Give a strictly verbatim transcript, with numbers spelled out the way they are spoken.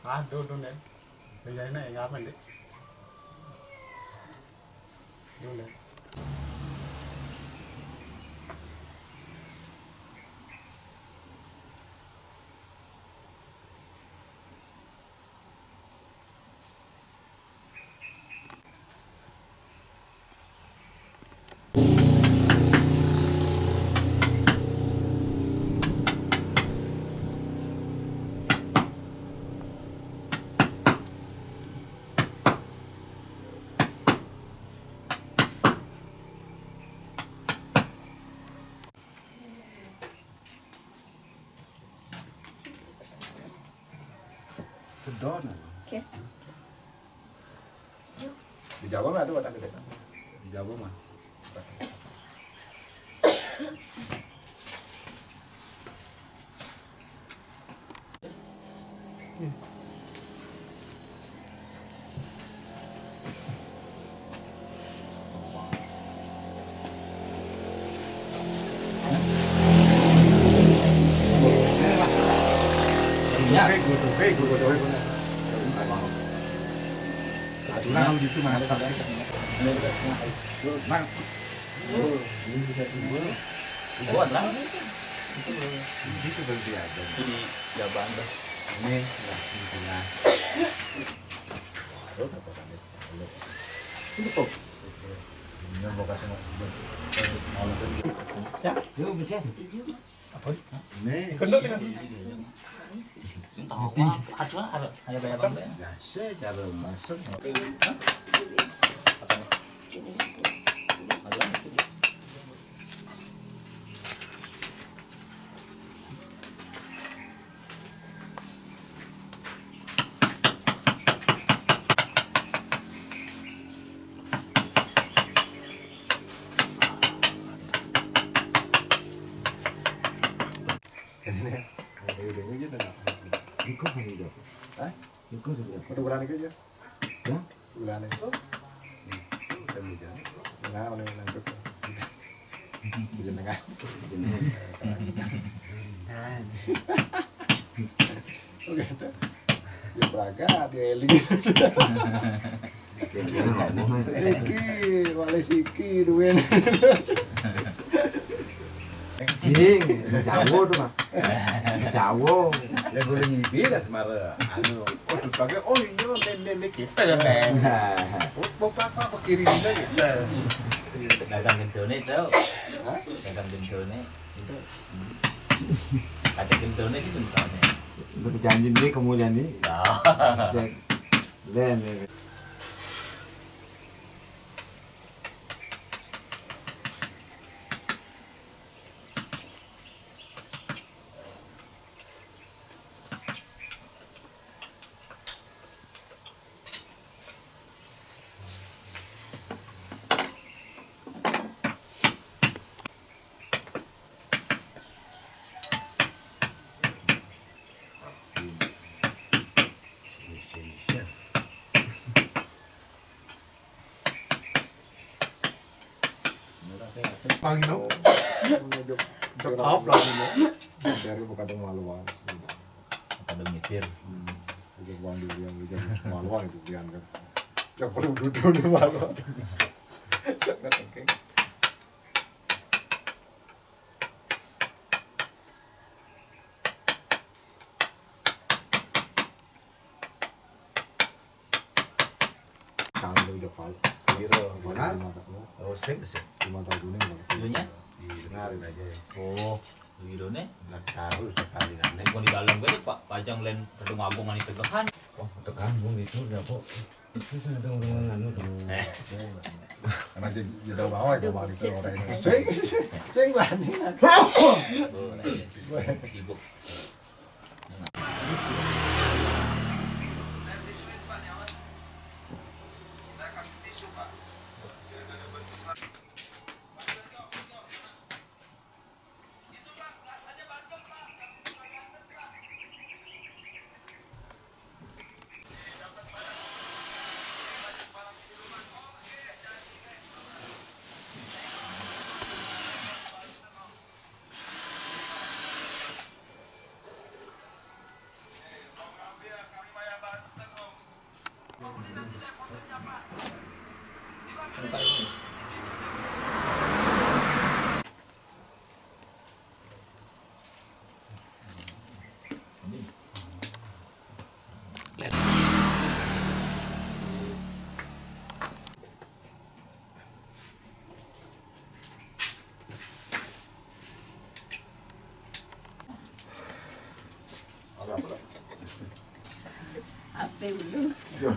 Ah, dulu nih. Kerjain aja, ngapain deh? Dulu. Sedot. Oke. Di Jawa mah ada wadah gedé. Di Jawa mah. Iya. Aturan gitu mah. Mang. Gua ada. Itu seperti aja. Itu di Jabaan dah. Ini, nah, di tengah. Ini kok. Ini mau kasih mau. Ya, yuk, Bes. Apa? Nih. Kendut kan? Entah apa, aturan ada, ada banyak apa ya? Biasa cara masuk. Hah? Apa nih? Aturan itu. Ini nih, ada idenya gitu, nah. Ikut kan itu? Hah? Ikut juga. Foto bulan itu aja. Hah? Bulan itu. Nah, udah nangkep. Di tengah. Oke, tuh. Ya, Braga, di Eli. Iki, wale siki, duwe. Sing, Jawa tuh, Mas. Jawa. Ya, gue lagi bilang sama anu, oh, tuh pakai, oh, iya, nenek, nenek kita, kan, Nen? Oh, bapak apa, apa kirim kita? Dagang gendone, tau? Hah? Dagang gendone. Kata gendone sih bentarnya. Untuk janji ini, kemudian ini. Ya. Len, ya. Sini, sini, sini. Pagi no. Cakap lah no. Dari bukan malu banget. Kadang nyetir. Hmm. Udah bang dia yang udah malu itu dia kan. Yang perlu duduk di malu. Sangat oke. Tahun dua ribu dua puluh. Kira, mana? Lima tahun. Oh, sing, sing. Lima tahun ini, Bang. Dulunya? Di, dengarin aja ya. Oh, di Rone? Lagi saru, palingan. Bukan di dalam kan, Pak, pajang lain Gedung Agung, ini tegahan. Oh, tegahan, Bung, itu udah, Pak. Susah dong, dong, anu, dong. Eh. Karena jadi, jadi bawa, itu, Bang, itu orang ini. Sing, sing, sing, Bang. Oh, iya sih. Sibuk. Yo.